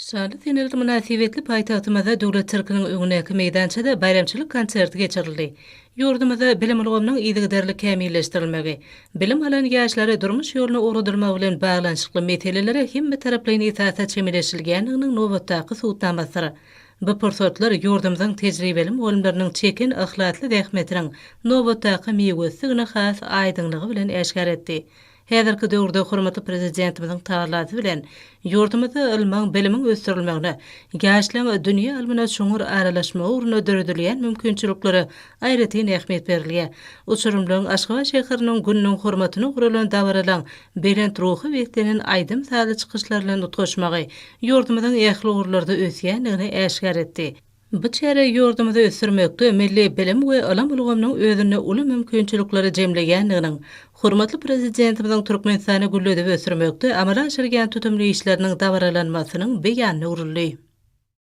Şanly seneler mynasybetli paýtagtymyzda Döwlet sirkiniň öňündäki meýdançada baýramçylyk konserti geçirildi. Ýurdumyzda bilim ulgamynyň yzygiderli kämilleşdirilmegi, bilim alan ýaşlary durmuş ýoluna ugradylmagy bilen baglanyşykly meselelere hemmetaraplaýyn esasda çemeleşilýändiginiň nobatdaky subutnamasydyr. Bu pursatlar ýurdumyzyň tejribeli mugallymlarynyň çeken yhlasly zähmetiniň nobatdaky miwesidigini has aýdyňlygy bilen äşgär etdi. Häzirki döwürde hormatly Prezidentimiziň tagallasy bilen ýurdumyzda ylmyň, bilimiň ösdürilmegine, ýaşlaryň dünýä ylmyna çuňňur aralaşmagy ugrunda döredilýän mümkinçiliklere aýratyn ähmiýet berilýär. Uçurymlaryň Aşgabat şäheriniň gününiň hormatyna guralan dabaralaryň belent ruha beslenen aýdym-sazly çykyşlar bilen utgaşmagy ýurdumyzyň ähli ugurlarda ösýändigini äşgär etdi. Bu çäre ýurdumyzy ösdürmekde milli bilim we ylym ulgamynyň özünde uly mümkinçilikleri jemleýändiginiň, hormatly Prezidentimiziň Türkmenistany gülledip ösdürmekde amala aşyrýan tutumly işleriniň dabaralanmasynyň beýanyna öwrüldi.